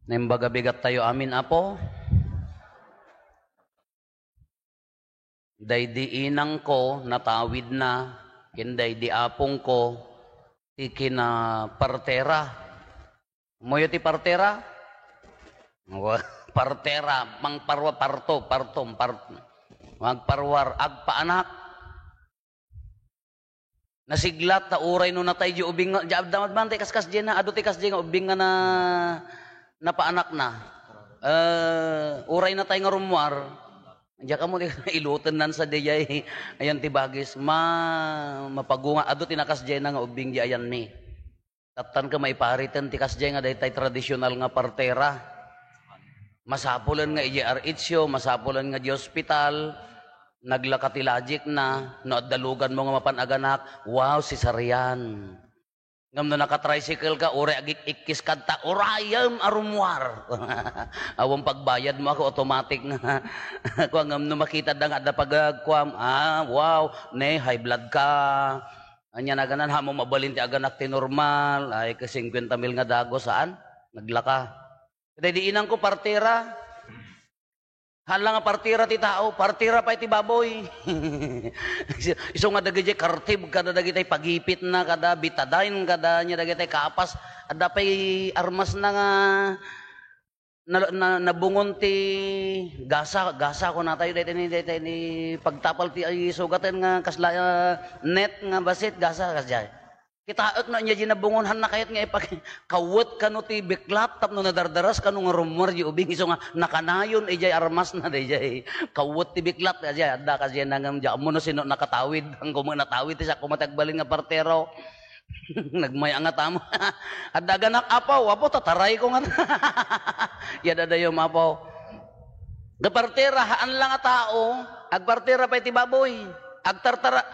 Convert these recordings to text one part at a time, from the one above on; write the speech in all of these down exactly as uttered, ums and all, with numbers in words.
Naimbag a bigat tayo amin, Apo. Daydi inangko, natawidna, ken daydi apongko, ti kinapartera. Moyo ti partera? Wa-, partera, mangparwa, parto, parto, par-, magparwar, agpaanak. Nasiglat ta uray no natay di ubing nga, di adda man ti kaskas diay na, adu ti kas diay nga ubing nga na, napaanakna. Eh, uray natay nga rummuar, diak ammo ti ilutennan sa diay, ayan ti bagis, ma-, mapagunga, adu ti nakas diay na nga ubing di ayanmi. Tattan ka maipariten ti kasdiay nga daytay tradisyonal nga partera. Masapulen nga idiay R H U, masapulen nga di ospital, naglaka ti logic na, no adda luganmo nga mapan aganak, wow, cesarean. Ngem no naka-tricycle ka, uray agik-ikkis kadta, urayem a rummuar. Awan pagbayadmo, ako automatic nga. Kua ngem no makita da nga adda pagagkuam, ah, wow, ne, high blood ka. Ania naganan, ha, mo mabalin ti aganak ti normal, ay, ka singkwenta mil nga dagus, saan? Naglaka. Daydi inangko, partera. Haan la nga partera ti tao, partera pay ti baboy. Isu nga dagiti kartib, kada dagiti pagipitna, kada Betadine, kada ania dagiti kapas, adda pay armasna nga na, na, nabungon ti gasa, gasa kunatayo, daytoy ni, daytoy ni pagtapal ti, ay, sugaten nga kasla, ah, net nga basit, gasa, kasdiay. Kitaek no ania di nabungon, hanna kayat nga ipag-, kawet kano ti biklat tapno nadardaras kano nga rummuar di ubing, isu nga nakanayon idiay armasna daydiay. Kawet ti biklat, kasdiay, adda kasdiay nangem, di ammo no sino nakatawid, ang kuma natawid, ti sa kuma ti agbalin nga partero. Nagmay-angat amo. Adda aganak, "Apo, apo, tatarayko nga." Yadadayo, apo. Agpartera, haan la nga tao, agpartera pay ti baboy. Agtartara,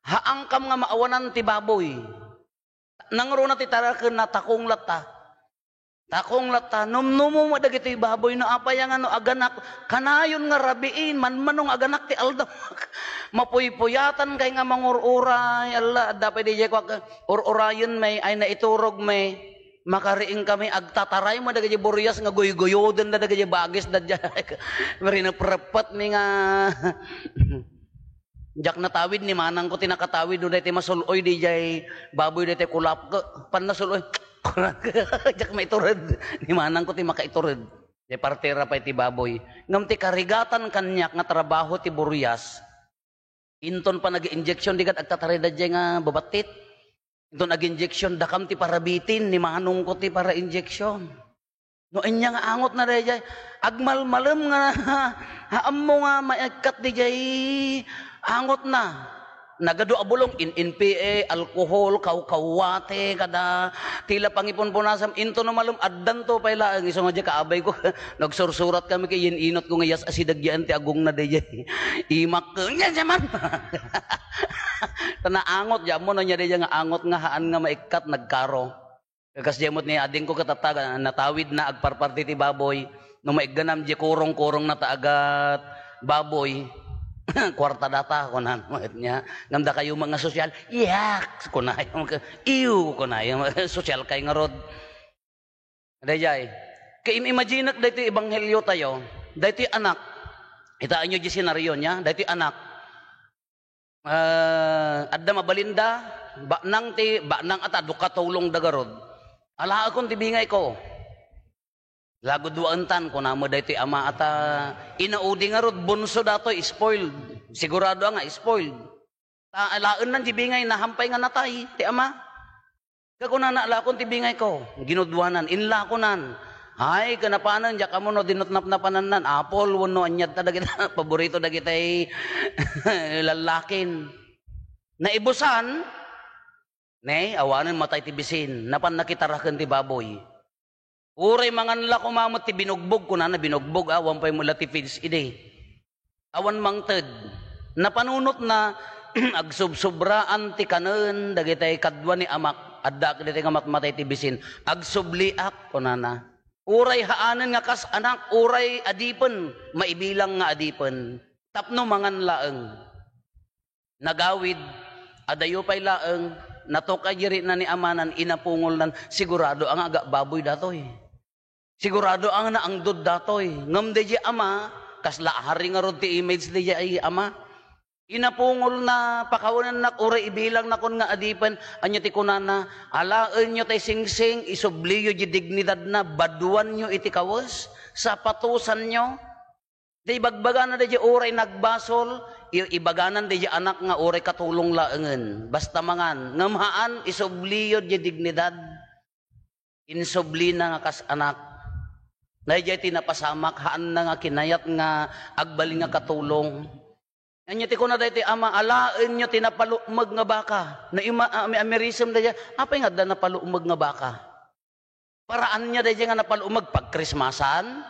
haankam nga maawanan ti baboy. Nangruna ti tarakenna, takong latta. Takong latta, numnumo met dagitoy baboy no apay nga no aganak, kanayon nga rabiin, manmano nga aganak ti aldaw. Mapuypuyatan kay nga mangur-uray, alla, adda pay diay kuak, ur-urayen may, ay naiturog may, makariing kami, agtataray mo dagiti burias nga guyguyoden da dagiti bagis da diay. Marinaprepet mi nga Diak natawid ni manangko ti nakatawid, no daytoy masul-oy diay baboy daytoy kulapko. Pan nasul-oy, diak maitured. Ni manangko ti makaitured. Diay partera pay ti baboy. Ngem ti karigatan kaniak nga trabaho ti burias, inton pa nag-injection, di ket agtatarida diay nga babattit. Inton ag-injection, dakam ti parabitin, ni manongko ti para-injection. No ania nga angotna daydiay, agmalmalem nga, ha, ammo nga maikkat didiay angotna. Nagadu a bulong, in-, N P A, alcohol, kawkawate, kada tila pangipunpunasam, into no malem, addanto pay laeng, isu nga diay kaabayko, nagsursurat kami ket yen-inutko nga iyas a sideg diay ti agongna daydiay. Imak, nya, nya man. Ta naangot, di ammo no ania daydiay nga angot nga haan nga maikkat, nagkaro. Kas diay met ni adingko ket tatta, natawidna, agparparti ti baboy. No maigganam diay kurong-kurongna ta agat baboy, kuarta data, kunan met nia. Ngem dakayo met nga sosyal, yak, kunayo, iyo, kunayo, sosyal kay ngarud. Daydiay. Kaim-imaginek daytoy ebanghelio tayo, daytoy anak. Kitaenyo diay senaryo nia, daytoy anak. Ah, adda mabalinda, baknang ti, baknang ata, dukatulongda garud. Alaekon ti bingayko. Lagud waentan, kuna met daytoy ama ata, inaudi ngarud, bunso datoy, spoiled. Sigurado a nga, spoiled. Ta alaennan ti bingay, nahampay nga natay, ti ama. Kakunana, "Lakon ti bingayko." Ginudwanan, inlakonan. Ay, kanapanen, diak ammo no dinot napnapanannan. Apple, wenno aniat ta dagita, paborito dagitay lallakin. Naibusan, ne, awanen matay ti bisin. Napan nakitaraken ti baboy. Uray mangan la koma met ti binugbog, kunana, "Binugbog, awan pay met la ti feeds idi." Awan mangted. Napanunotna, agsubsubraan ti kanen dagitay kadua ni amak. Addaak ditoy nga matmatay ti bisin. "Agsubliak," kunana. Uray haanen nga kas anak, uray adipen, maibilang nga adipen. Tapno mangan laeng. Nagawid, adayo pay laeng, natukay di rikna ni amanan, inapungolnan, sigurado a nga agababoy datoy. Sigurado a nga naangdod datoy. Ngem daydiay ama, kasla hari ngarud ti image daydiay ama. Inapungolna, pakawanennak, uray ibilangna kon nga adipen, ania ti kunana, alaenyo tay singsing, isubliyo di dignidadna, baduanyo iti kawes, sapatosanyo. Ti ibagbagana daydiay uray nagbasol, i-, ibaganan daydiay anak nga uray katulong laengen. Basta mangan, ngem haan, isubliyo di dignidad. Insublina nga kas anak. Daydiay ti napasamak, haanna nga kinayat nga agbalin nga katulong. Ania ti kuna daytoy ama, alaenyo ti napalukmeg nga baka. No ima-, ami-, amirisem daydiay, apay nga adda napalukmeg nga baka? Paraanna daydiay nga napalukmeg, pagkrismasan,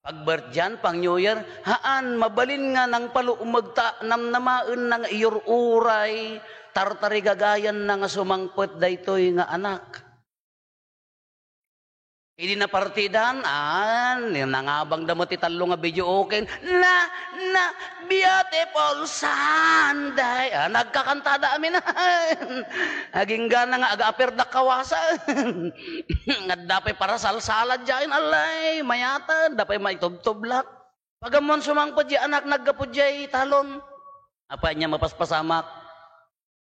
pagbirthdayan, pang New Year, haan, mabalin nga nangpalukmeg ta namnamaenna nga iyur-uray, tartarigagayanna nga sumangpet daytoy nga anak. Idi napartidan, ah, nangabangda met ti tallo nga videoke, na, na, Beautiful Sunday. Ah, nagkakantada amin. Agingga na nga aga-aperdak kawasa. Nga adda pay parasalsala diay, alay, mayat, adda pay maitubtublak. Pag-ammon sumangpet diay anak, naggapu diay talon. Apay ania mapaspasamak?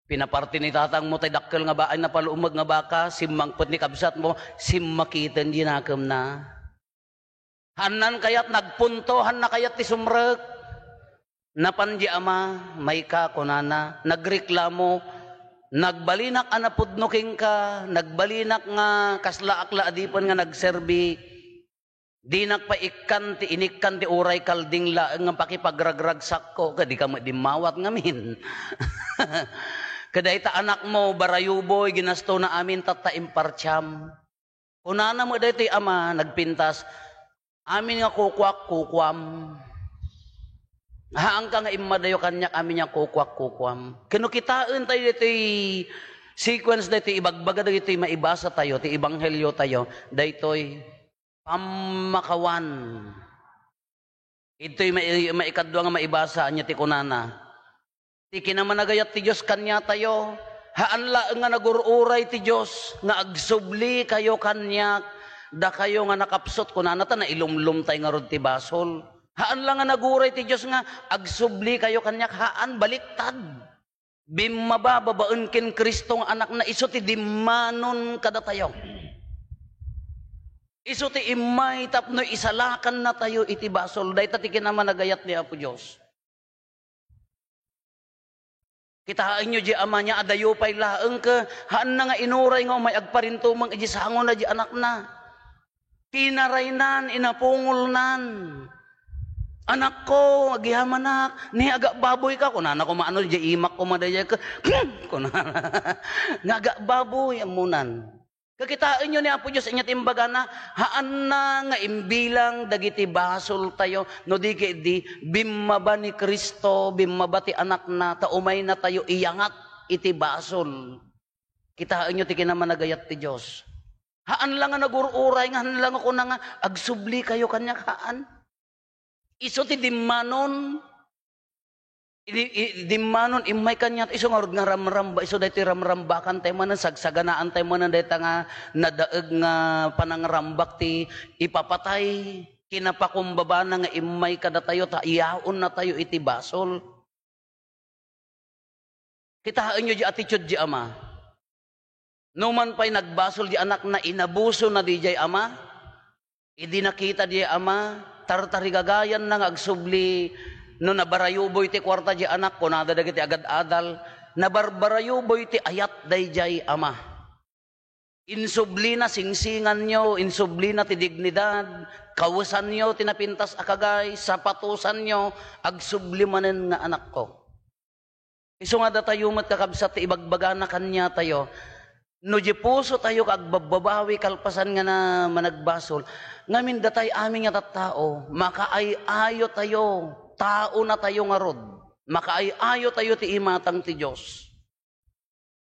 Pinaparti ni tatangmo tay dakkel nga ba-, ay napalukmeg nga baka, simmangpet ni kabsatmo, simmakiten diay nakemna. Haanna kayat nagpunto, haanna kayat ti sumrek. Napan diay ama, mayka, kunana, nagreklamo, nagbalinak a napudno kenka, nagbalinak nga kaslaak la adipen nga nagserbi. Dinak pay ikkan ti inikkan ti uray kalding laeng nga pakipagragragsakko, ket dika met dimmawat ngamin. Ket dayta anakmo, barayuboy, ginastona amin tatta impartiam. Kunana met daytoy ama, nagpintas, "Amin nga kukuak, kukuam. Haanka nga immadayo kaniak, amin nga kukuak, kukuam." Ket no kitaentayo daytoy sequence daytoy, ibagbaga dagitoy maibasatayo, ti ebangheliotayo, daytoy pammakawan. Itoy mai-, maikadua nga maibasa, ania ti kunana? Ti kinamanagayat ti Dios kaniatayo, haan laeng nga nagur-uray ti Dios nga agsublikayo kaniak, dakayo nga nakapsut, kunana, ta nailumlomtay ngarud ti basol. Haan la nga naguray ti Dios nga agsublikayo kaniak, haan, baliktad. Bimmaba babaen ken Cristo nga Anakna, isu ti dimmanon kadatayo. Isu ti immay tapno isalakannatayo iti basol. Dayta ti kinamanagayat ni Apo Dios. Kitaenyo diay ama, nia adayo pay laeng ket haanna nga inuray nga umay agparintumeng iti sangona diay anakna. Tinaraynan, inapungolnan. "Anakko, agyamanak, ni aga baboyka," kunana koma, ano, diay imak koma daydiay, kunana, nga aga baboy, ammonan. Kakitaenyo ni Apo Dios, ania ti imbagana, haanna nga imbilang dagiti basoltayo, no di ket di, bimmaba ni Cristo, bimmaba ti Anakna, ta umaynatayo iyangat iti basol. Kitaenyo ti kinamanagayat ti Dios. Haan la nga nagur-uray, nga haan la nga kuna nga, "Agsublikayo kaniak," haan. Isu ti dimmanon, idi-, i-, dimmanon, immay kaniat, isu ngarud nga ramramba, isu daytoy ramrambakantayo manen, sagsaganaantayo manen dayta nga nadaeg nga panangrambak ti ipapatay, kinapakumbabana nga immay kadatayo, ta yaonnatayo iti basol. Kitaenyo diay attitude diay ama. Numan pay nagbasol diay anakna, inabusona diay ama. Idi nakita diay ama, tartarigagayanna nga agsubli, no nabarayuboy ti kuarta diay anak, kunada dagiti agad-adal, nabarbarayuboy ti ayat daydiay ama. Insublina, singsinganyo, insublina ti dignidad, kawesanyo ti napintas a kagay, sapatosanyo, agsubli manen nga anakko. Isu nga datayo met, kakabsat, ti ibagbagana kaniatayo, no di pusotayo nga agbabbabawi kalpasan nga na managbasol, ngamin datay amin nga tattao, makaay-ayotayo, taonatayo ngarud, makaay-ayotayo ti imatang ti Dios.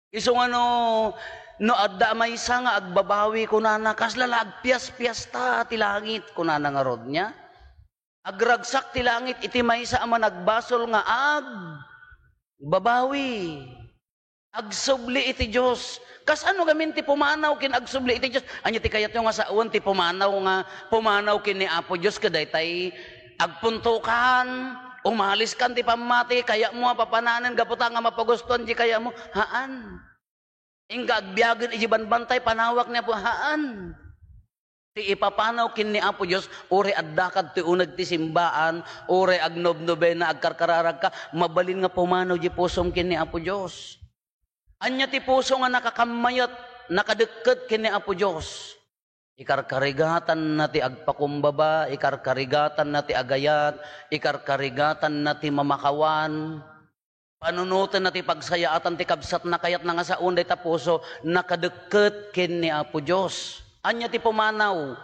Isu nga no, no adda maysa nga agbabawi, kunana, kasla la agpiaspiasta ti langit, kunana ngarud, nia? Agragsak ti langit iti maysa a managbasol nga agbabawi. Agsubli iti Dios. Kasano gamin ti pumanaw ken agsubli iti Dios? Ania ti kayatyo nga sawen ti pumanaw nga pumanaw ken ni Apo Dios ket daytay agpuntokan, umaliskan ti pammati, kayatmo a papananen gapu ta nga mapagustuan ti kayatmo? Haan. Inka agbiagen iti banbantay, panawak ni Apo, haan. Ti ipapanaw ken ni Apo Dios, uray addakad ti uneg ti simbaan, uray agnobnobena, agkarkararagka, mabalin nga pumanaw di pusom ken ni Apo Dios. Ania ti puso nga nakakammayat, nakadekket ken ni Apo Dios? Ikarkarigatanna ti agpakumbaba, ikarkarigatanna ti agayat, ikarkarigatanna ti mamakawan. Panunotenna ti pagsayaatan ti kabsatna, kayatna nga saon dayta puso, nakadekket ken ni Apo Dios. Ania ti pumanaw?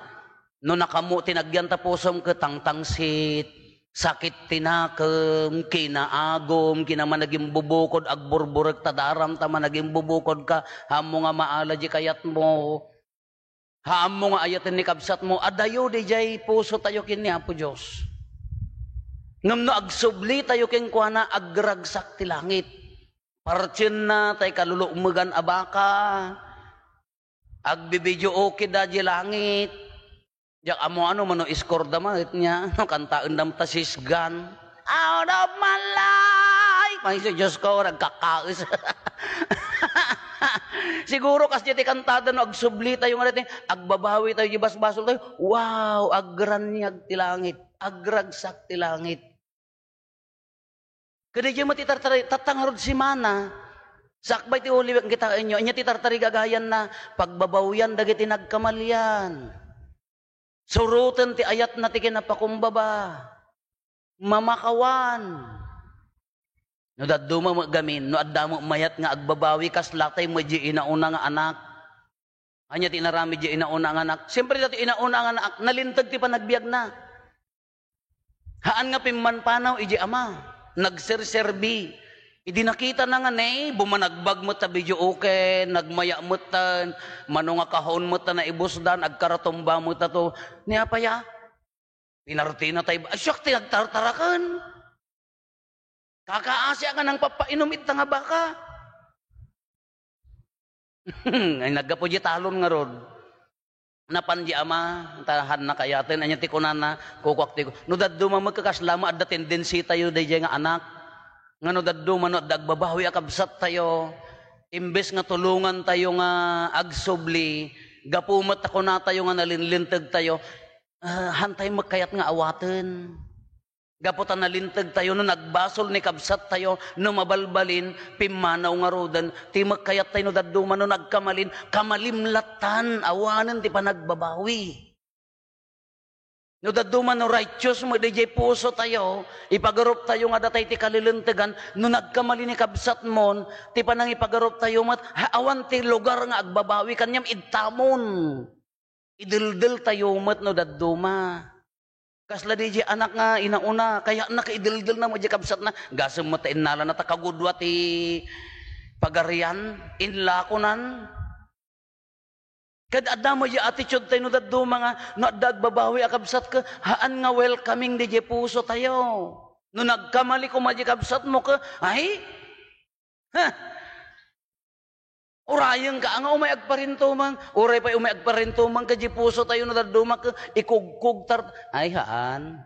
No nakamu ti nagyan ta pusom ket tangtangsit, sakit ti nakem, kinaagum, kinamanagimbubukod, agburburek ta daram ta managimbubukod ka, ammo nga maala di kayatmo. Haammo nga ayaten ni kabsatmo, adayo didiay pusotayo ken ni Apo Dios. Ngem no agsublitayo kenkuana, agragsak ti langit. Partienna tay kalulukmegan a baka, agbibidio okay da di langit. Diak ammo ano mano score da met nia, no kantaen dam ta sisgan. Out of my life! Ay, Diyos ko, nagkakaes. Siguro kas ti kantada no agsubli tayo nga dati, agbabawi tayo, di basbasol tayo. Wow, agraniag ti langit, agragsak ti langit. Kadi di mo ti tartari, tatta ngarud simana, sakbay ti uliwek kita inyo, inya ti tartari gagayan na, pagbabawian dagiti nagkamalian. Suroten ti ayatna ti kinapakumbaba. Mamakawan. No dadduma met gamin, no adda met mayat nga agbabawi, kasla tay met di inauna nga anak. Ania ti inaramid di inauna nga anak? Siyempre, dati inauna nga anak, nalinteg ti panagbiagna. Haan nga pimmanpanaw idi ama, nagserserbi. Idi nakitana nga ne, bumanagbag met ta video okay, nagmaya met ta, mano nga kahon met ta naibusdan, agkaratumba met ta to. Ni apaya, pinartina tay, ay, siak ti nagtartaraken. Kakaasi a nga nangpapainom ita nga baka. Ay, naggapu di talon ngarud. Napan di ama, ta haan na kayaten, anya ti kunana, kukuak ti, no dadduma met kasla met adda tendency tayo daydiay nga anak. Nga no dadduma no adda agbabawi a kabsat tayo, imbes nga tulungan tayo nga agsubli, gapu met ta kunatayo nga nalinlinteg tayo, ah, haan tayo met kayat nga awaten. Gapu ta nalinteg tayo, no nagbasol ni kabsat tayo, no mabalbalin, pimmanaw ngaruden, ti met kayat tayo no dadduma, no nagkamalin, kamalimlattan, awanen ti panagbabawi. No dadduma, no righteous met diay puso tayo, ipagarup tayo nga datay ti kalilintegan, no nagkamali ni kabsatmon, ti panangipagarup tayo met, ha, awan ti lugar nga agbabawi, kaniam idtamon. Ideldel tayo met no dadduma. Kasla di di anak nga inauna, kayatna ka ideldel na mo di kabsatna. Gasem met ta innalana ta kagudua ti pagarian, inlakonan. Kad adda mo di attitude tayo no dadduma nga, no adda agbabawi a kabsat ka, haan nga welcoming di di puso tayo. No nagkamali koma di kabsat mo ka, ay, ha? Urayen ka nga umay agparintumeng, uray pay umay agparintumeng, kadi puso tayo no dadduma ka, ikugkugtar, ay, haan.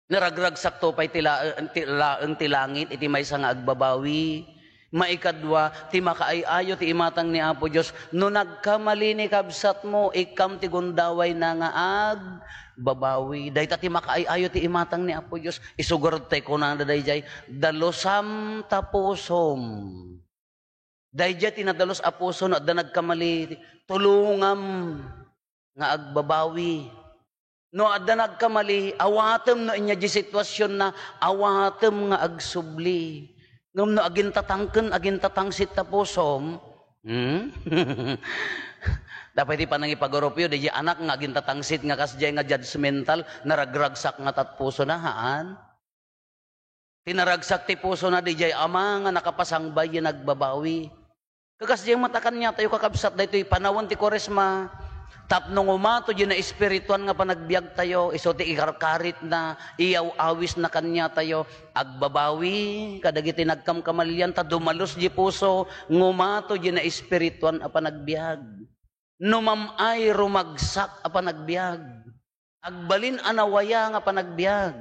Naragragsakto pay ti laeng, ti laeng ti langit iti maysa nga agbabawi. Maikadua, ti makaay-ayo ti imatang ni Apo Dios, no nagkamali ni kabsatmo, ikkam ti gundawayna nga agbabawi. Dayta ti makaay-ayo ti imatang ni Apo Dios. Isugarud tay kunana daydiay, "Dalusam ta pusom." Daydiay ti nadalus a puso no adda nagkamali, tulongam nga agbabawi. No adda nagkamali, awatem no ania di situasionna, awatem nga agsubli. Ngem no agintatangken, agintatangsit ta pusom, hmm? Dapay ti panangipagarupyo, di anak nga agintatangsit nga kasdiay nga judgmental, naragragsak nga tat puso na, haan? Tinaragsak ti puso na diay ama nga nakapasangbay yen agbabawi. Kakas diay met a kaniatayo, kakabsat, daytoy panawen ti Kuaresma, Tapno ngumato di naespirituan nga panagbiagtayo, isu ti ikarkaritna, iyaw-awisna kaniatayo, agbabawi kadagiti nagkamkamalian, ta dumalus di puso, ngumato di naespirituan a panagbiag. No mam-ay, rumagsak a panagbiag. Agbalin a nawaya nga panagbiag.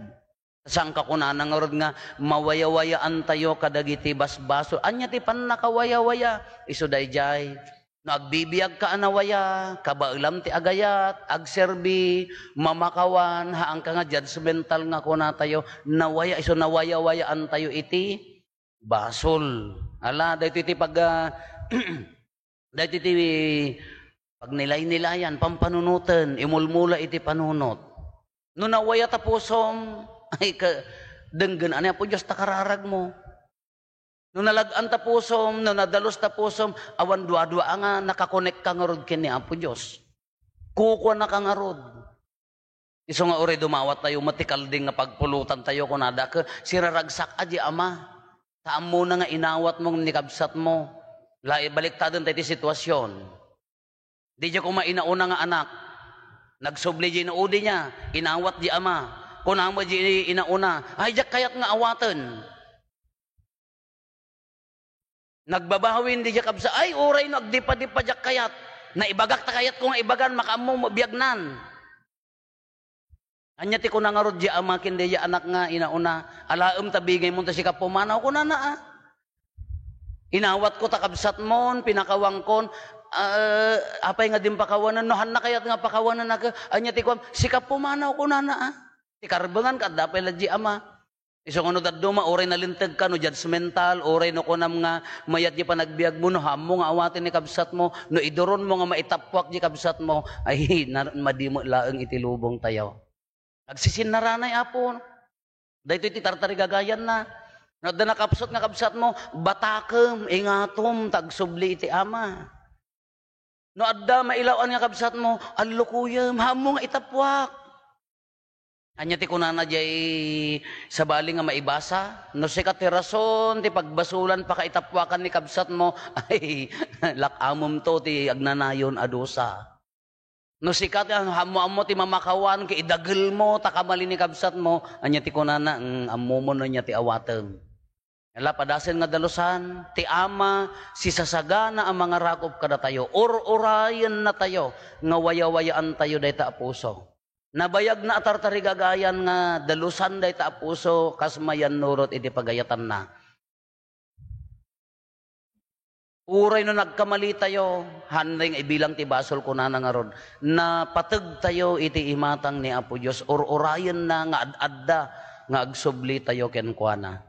Saan ka kunana ngarud nga mawayawayaantayo kadagiti basbasol? Ania ti pannakawayawaya? Isu daydiay. No agbibiagka a nawaya, kabaelam ti agayat, agserbi, mamakawan, haanka nga judgmental nga kunatayo, nawaya, isu nawayawayaantayo iti basol. Ala, daytoy ti pag-, ah, daytoy ti pagnilaynilayan, pampanunoten, imulmula iti panunot. No nawaya ta pusom, ay ka, denggen ani Apo Dios ta kararagmo. No nalag-an ta pusom, no nadalus ta pusom, awan duadua nga nakakonekka ngarud ken ni Apo Dios. Kukuanaka ngarud. Isu nga uray dumawattayo met ti kalding nga pagpulutantayo, kunada, ke, siraragsak a di ama. Ta ammona nga inawatmo ni kabsatmo. La, ibaliktaden tayo ti sitwasyon. Di di koma inauna nga anak. Nagsubli di inaudi niya, inawat di ama. Kuna met di inauna, "Ay, diak kayat nga awaten." Nagbabawin di diak kabsa, "Ay, uray no agdipadipadiak kayat. Naibagak ta kayatko nga ibagan, makaammo biagnan." Ania ti kuna ngarud di ama ken di anak nga inauna, "Alaem ta bingaymo ta sika pumanaw," kunana, a. Inawatko ta kabsatmon, pinakawangkon, ah, apay nga dimpakawanen, no hanna kayat nga pakawanen, aga, ania ti kuam, "Sika pumanaw," kunana, a. Ti karbengan, kaadda pay la di ama. Isu nga no dadduma, uray nalintegka, no judgmental, uray no kunam nga mayat di panagbiagmo, no haanmo nga awaten ni kabsatmo, no iduronmo nga maitappuak di kabsatmo, ay, na-, madi met laeng iti lubongtayo. Agsisinnaranay, Apo. Daytoy ti tartarigagayanna. No adda nakapsut nga kabsatmo, batakem, ingatom, ta agsubli iti ama. No adda mailaw-an nga kabsatmo, allukuyem, haanmo nga itappuak. Ania ti kunana diay sabali nga maibasa? No sika ti rason ti pagbasolan, pakaitappuakan ni kabsatmo, ay, lak-amemto ti agnanayon a dusa. No sika ti ammo-ammo ti mamakawan, ket idagelmo ta kamali ni kabsatmo, ania ti kunana? Mm, ammomon no ania ti awatem. Ala, padasen nga dalusan, ti Ama, sisasagana a mangarakup kadatayo. Ur-urayennatayo nga wayawayaantayo dayta a puso. Nabayagna a tartarigagayan nga dalusan dayta a puso kas mayannurot iti pagayatanna. Uray no nagkamalitayo, hanay nga ibilang ti basol, kunana ngarud, napategtayo iti imatang ni Apo Dios, ur-urayenna nga ad-adda nga agsublitayo kenkuana.